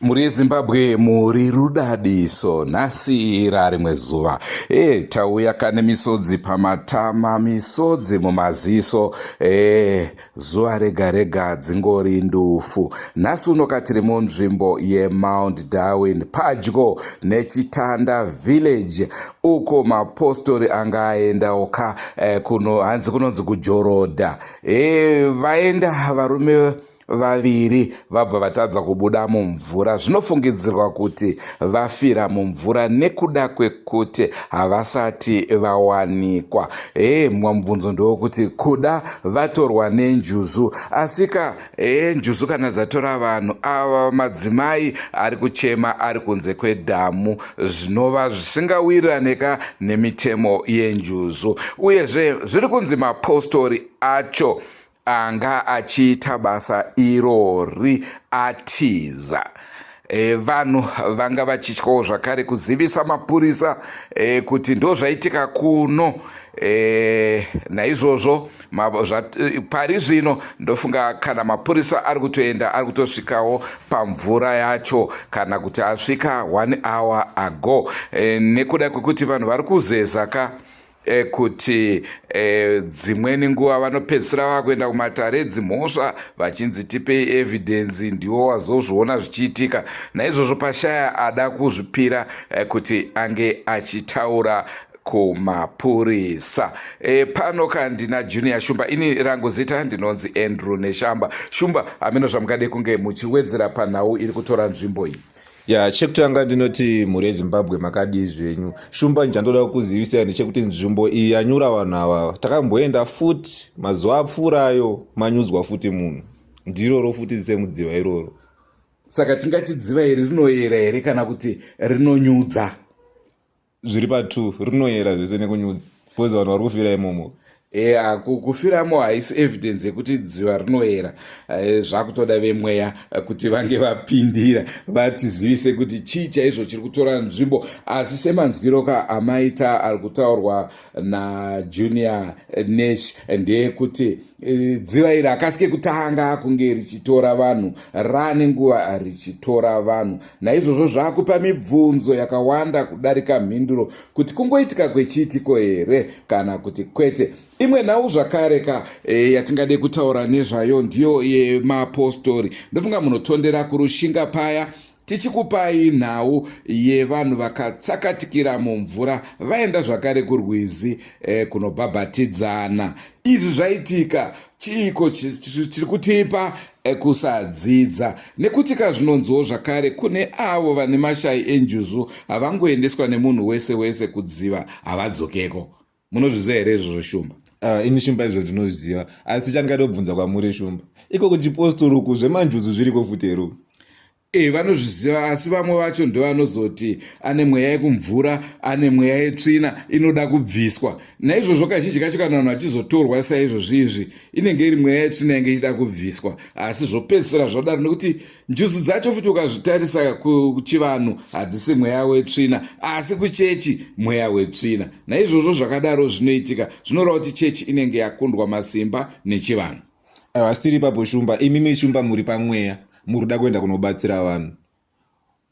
Mhuri yeZimbabwe muri rudadiso nhasi rarimwe zuva e, tauya kane misodzi pamatama misodzi mumaziso e, zuva rega rega dzingori ndufu nhasi unoka tiri munzvimbo yemount Darwin padyo nechitanda village uko mapostori anga aendawo ka eh, kuno hanzi kunonzi kujorodha e, vaenda varume vaviri vabva vatadza kubuda mumvura zvinofungidzirwa kuti vafira mumvura nekuda kwekuti havasati vawanikwa e mumwe mubvunzo ndewokuti kuda vatorwa nenjuzu asika e njuzu kana dzatora vanhu ava madzimai ari kuchema ari kunze kwedhamu zvinova zvisingawiriraneka nemitemo yenjuzu uyezve zviri kunzi mapostori acho anga achiita basa irori atiza e, vanhu vanga vachityawo zvakare kuzivisa mapurisa e, kuti ndo zvaitika kuno e, naizvozvo pari zvino ndofunga kana mapurisa ari kutoenda ari kutosvikawo pamvura yacho kana kuti asvika one hour ago e, nekuda kwekuti vanhu vari kuzeza ka e, kuti e, dzimweni nguva vanopedzisira vakuenda kumatare edzimhosva vachinzi tipei evidence ndiwo wazozviona zvichiitika naizvozvo pashaya ada kuzvipira e, kuti ange achitaura kumapurisa e, pano kandina Junior Shumba ini rangu zita ndinonzi Andrew Neshamba. Shumba, hameno zvamungade kunge muchiwedzera panhau iri kutora nzvimbo iyi. Ya, chekutanga ndinoti mhuri yeZimbabwe makadii zvenyu. Shumba, ndichandoda kukuzivisai ndechekuti nzvimbo iyi yanyura vanhu ava takamboenda futi mazuva apfuurayo, manyudzwa futi munhu ndiroro futi semudziva iroro. Saka tingati dziva iri rinoyera here kana kuti rinonyudza? Zviri pa2, rinoyera zvese nekunyudza because vanhu vari kufira imomo. E, kufiramo haisi evidence yekuti dziva rinoyera. E, zvakutoda vemweya kuti vange vapindira vatizivise kuti chii chaizvo chiri kutora nzvimbo. Asi semanzwiro ka amaita ari kutaurwa naJunior Nash ndeyekuti dziva iri hakasike kutanga kunge richitora vanhu, rane nguva richitora vanhu. Naizvozvo zvakupa mibvunzo yakawanda kudarika mhinduro kuti kungoitika kwechiitiko here kana kuti kwete. Imwe nhau zvakare ka e, yatingade kutaura nezvayo ndiyo yemapostori. Ndofunga munotondera kuRushinga paya tichikupai nhau yevanhu vakatsakatikira mumvura vaenda zvakare kurwizi e, kunobhabhatidzana. Izvi zvaitika chiiko chiri kutipa kusadzidza nekuti kazvinonziwo zvakare kune avo vane mashai enjuzu havangoendeswa nemunhu wese wese kudziva, havadzokeko. Munozviziva here izvozvo, Shumba? Ini Shumba izvo ndinozviziva, asi chandingada kubvunza kwamuri Shumba, iko kuchipostori uku zvemanjuzu zviriko futi here? E, vanozviziva, asi vamwe vacho ndovanozoti ane mweya yekumvura, ane mweya yetsvina inoda kubviswa. Naizvozvo kazhinji kacho kana vanhu vachizotorwa saizvozvi izvi inenge iri mweya yetsvina inge ichida kubviswa, asi zvopedzisira zvadaro nekuti njuzu dzacho futi ukazvitarisa kuchivanhu hadzisi mweya wetsvina, asi kuchechi mweya wetsvina. Naizvozvo zvakadaro zvinoitika zvinoreva kuti chechi inenge yakundwa masimba nechivanhu. Aiwa, sitiri ipapo Shumba. Imimi Shumba muri pamweya, muri kuda kuenda kunobatsira vanhu,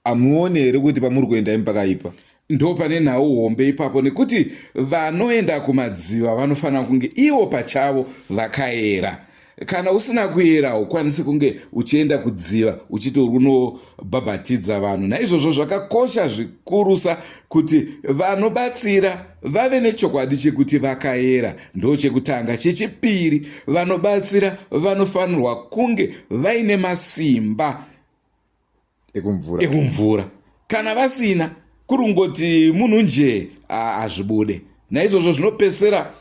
hamuoni here kuti pamuri kuenda imi pakaipa? Ndo pane nhau hombe ipapo, nekuti vanoenda kumadziva vanofanira kunge ivo pachavo vakaera. Kana usina kuyera haukwanisi kunge uchienda kudziva uchiti uri kunobhabhatidza vanhu. Naizvozvo zvakakosha zvikurusa kuti vanobatsira vave nechokwadi chekuti vakaera, ndo chekutanga. Chechipiri, vanobatsira vanofanirwa kunge vaine masimba ekumvura. Ekumvura. Kana vasina, kuri kungoti munhu nje hazvibude. Naizvozvo zvinopesera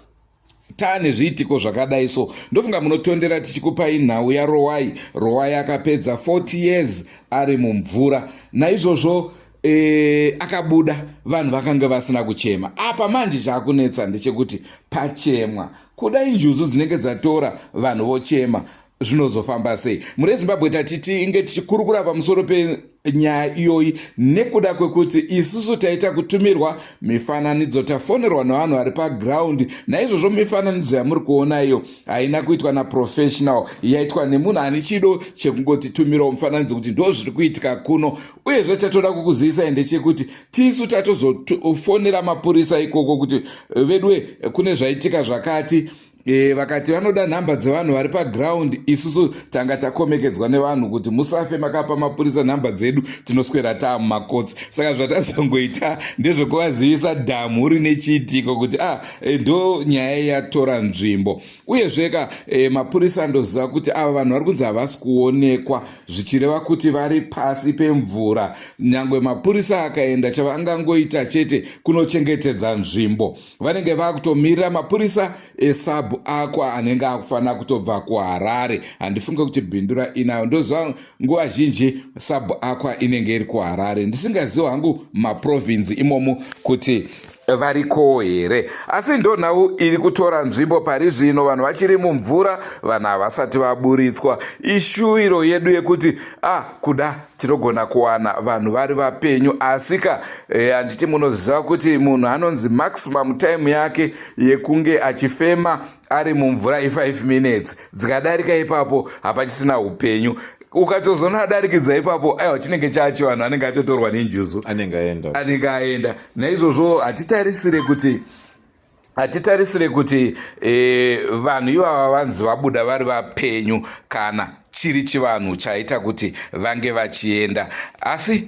taane zviitiko zvakadai so. Ndofunga munotondera tichikupai nhau yaRowai. Rowai akapedza 40 years ari mumvura. Naizvozvo e, akabuda vanhu vakanga vasina kuchema. Apa manje chaakunetsa ndechekuti pachemwa kudai njuzu dzinenge dzatora vanhu vochema. Zvinozofamba sei mhuri yeZimbabwe? Tati tinge tichikurukura pamusoro penyaya iyoyi nekuda kwekuti isusu taita kutumirwa mifananidzo, tafonerwa nevanhu vari paground. Naizvozvo mifananidzo yamuri kuona iyo haina kuitwa naprofessional, yaitwa nemunhu ane chido chekungotitumirawo mufananidzo kuti ndo zviri kuitika kuno. Uyezve chatoda kukuzivisai ndechekuti tisu tatozofonera mapurisa ikoko kuti vedwe kune zvaitika zvakati. Vakati vanoda nhamba dzevanhu vari paground. Isusu tanga takomekedzwa nevanhu kuti musafe makapa mapurisa nhamba dzedu, tinoswera taa mumakotsi. Saka zvatazongoita ndezvekuvazivisa dhamu rine chiitiko kuti ndo nyaya yatora nzvimbo. Uyezveka mapurisa andoziva kuti ava vanhu vari kunzi havasi kuonekwa, zvichireva kuti vari pasi pemvura. Nyange mapurisa akaenda, chavangangoita chete kunochengetedza nzvimbo. Vanenge vakutomirira mapurisa esub aqua anenge akufanira kutobva kuHarare. Handifunge kuti Bindura inayo, ndoziva nguva zhinji sub aqua inenge iri kuHarare. Ndisingazivi hangu maprovince imomo kuti variko here, asi ndo nhau iri kutora nzvimbo pari zvino. Vanhu vachiri mumvura, vanhu havasati vaburitswa. Ishuviro yedu yekuti kuda tinogona kuwana vanhu vari vapenyu, asika handiti munoziva kuti munhu anonzi maximum time yake yekunge achifema ari mumvura i5 minutes, dzikadarika ipapo hapachisina upenyu. Ukatozoona adarikidza ipapo, aiwa, chinenge chacho vanhu anenge atotorwa nenjuzu. Anenge aenda. Anenge aenda. Naizvozvo hatitarisire kuti vanhu ivava vanzi vabuda vari vapenyu kana chiri chivanhu chaita kuti vange vachienda. Asi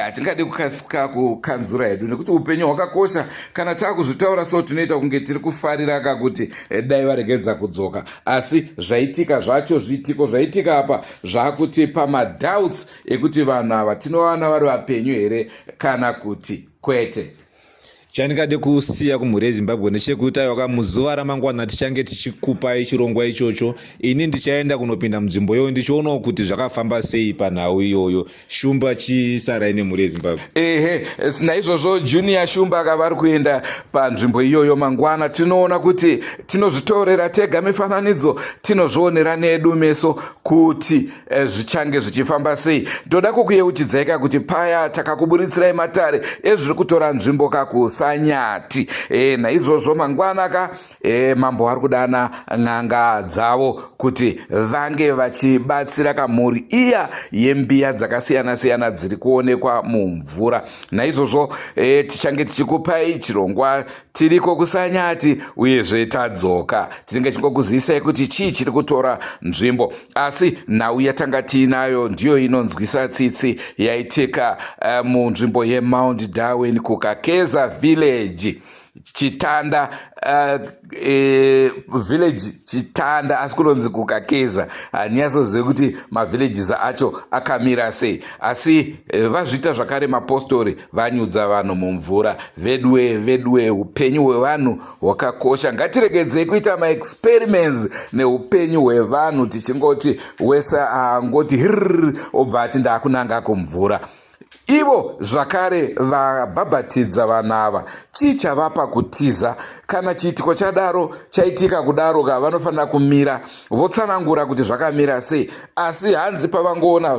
hatingadi kukasika kukanzura hedu nekuti upenyu hwakakosha. Kana taakuzvitaura so, tinoita kunge tiri kufarira kakuti dai varegedza kudzoka. Asi zvaitika zvacho, zviitiko zvaitika apa zvakutipa madoubts ekuti vanhu ava tinovawana vari vapenyu here kana kuti kwete. Chandingade kusiya kumhuri yeZimbabwe ndechekuti aiwaka, muzuva ramangwana tichange tichikupai chirongwa ichocho. Ini ndichaenda kunopinda munzvimbo iyoyo ndichionawo kuti zvakafamba sei panhau iyoyo. Shumba, chisarai nemhuri yeZimbabwe. Ehe, naizvozvo Junior Shumba akava ari kuenda panzvimbo iyoyo mangwana. Tinoona kuti tinozvitorera tega mifananidzo, tinozvionera needu meso kuti zvichange zvichifamba sei. Ndoda kukuyeuchidzaika kuti paya takakuburitsira matare ezviri kutora nzvimbo kakuSanyati. Naizvozvo mangwana ka mambo vari kudana n'anga dzavo kuti vange vachibatsira kamhuri iya yembiya dzakasiyana-siyana dziri kuonekwa mumvura. Naizvozvo tichange tichikupai chirongwa tiriko kuSanyati, uyezve tadzoka tinenge tichingokuzivisai kuti chii chiri kutora nzvimbo. Asi nhau yatanga tiinayo ndiyo inonzwisa tsitsi yaitika munzvimbo yeMount Darwin, kuKakeza village, Chitanda village, Chitanda, asi kunonzi kuKakeza. Handinyatsozive kuti mavillages acho akamira sei, asi vazviita zvakare. Mapostori vanyudza vanhu mumvura. Vedwe, vedwe, upenyu hwevanhu hwakakosha. Ngatiregedzei kuita maexperiments neupenyu hwevanhu tichingoti wese angoti hirr obva ati ndaakunanga kumvura. Ivo zvakare vabhabhatidza vanhu ava, chii chavapa kutiza? Kana chiitiko chadaro chaitika kudaro ka, vanofanira kumira votsanangura kuti zvakamira sei. Asi hanzi pavangoona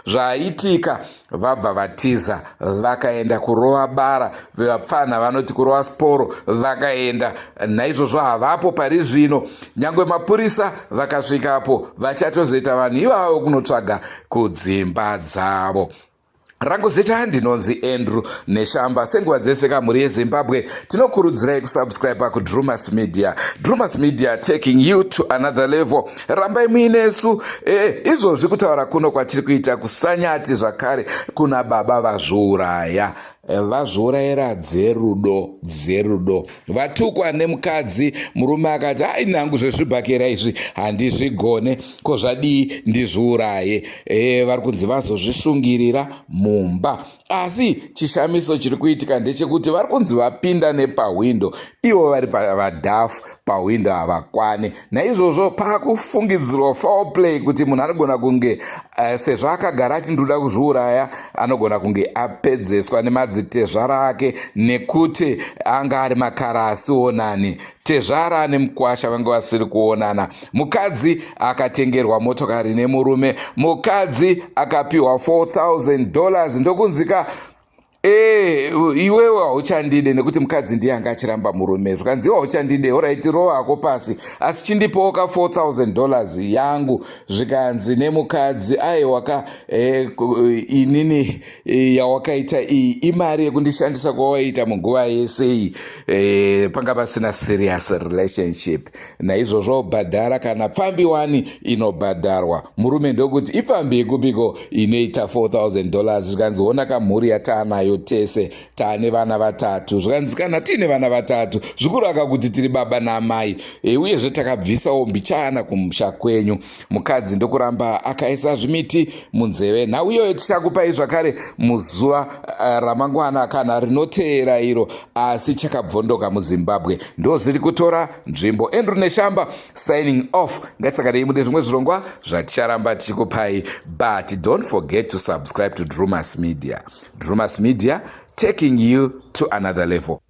zvaitika vabva vatiza, vakaenda kurova bara. Vapfana vanoti kurova sporo, vakaenda. Naizvozvo havapo pari zvino. Nyange mapurisa vakasvikapo, vachatozoita vanhu ivavo kunotsvaga kudzimba dzavo. Rangu zita ndinonzi Andrew Neshamba. Senguva dzese kamhuri yeZimbabwe, tinokurudzirai kusubscribe kuDrumas Media. Drumas Media, taking you to another level. Rambai muinesu. Izvozvi kutaura kuno kwatiri kuita, kuSanyati zvakare kuna baba vazviuraya. Vazviurayira dzerudo, dzerudo. Vatukwa nemukadzi. Murume akati, "Ai, nangu zvezvibhakera izvi handizvigone, ko zvadii ndizviuraye?" Vari kunzi vazozvisungirira mumba. Asi chishamiso chiri kuitika ndechekuti vari kunzi vapinda nepahwindo ivo vari pavadhafu pahwindo havakwane. Naizvozvo pakufungidzirwa foul play kuti munhu anogona kunge sezvo akagara ati ndinoda kuzviuraya, anogona kunge apedzeswa nemadzitezvara ake nekuti anga ari makara asionani. Tezvara nemukwasha vanga vasiri kuonana. Mukadzi akatengerwa motokari nemurume. Mukadzi akapiwa $4,000 ndokunzika e iwewe hauchandide, nekuti mukadzi ndiye anga achiramba murume. Zvikanzi, "Iwe hauchandide, alright, rova hako pasi, asi chindipowo ka $4,000 yangu." Zvikanzi nemukadzi, "Aiwaka, inini yawakaita iyi imari yekundishandisa kwawaita munguva yese iyi. Panga pasina serious relationship, naizvozvo bhadhara. Kana pfambi wani inobhadharwa." Murume ndokuti, "Ipfambi yekupiko inoita $4,000?" Zvikanzi, "Ona kamhuri yataanayo tese, taane vana vatatu." Zvikanzi, "Kana tiine vana vatatu, zvikuraka kuti tiri baba namai, uyezve takabvisawo mbichana kumusha kwenyu." Mukadzi ndokuramba akaisa zvimiti munzeve. Nhau iyoyo tichakupai zvakare muzuva ramangwana kana rinoteera iro. Asi chakabvondoka muZimbabwe ndo zviri kutora nzvimbo. Andrew Neshamba signing off. Ngatisakanei mune zvimwe zvirongwa zvaticharamba tichikupai, but don't forget to subscribe to Drumas Media. Drumas Media, taking you to another level.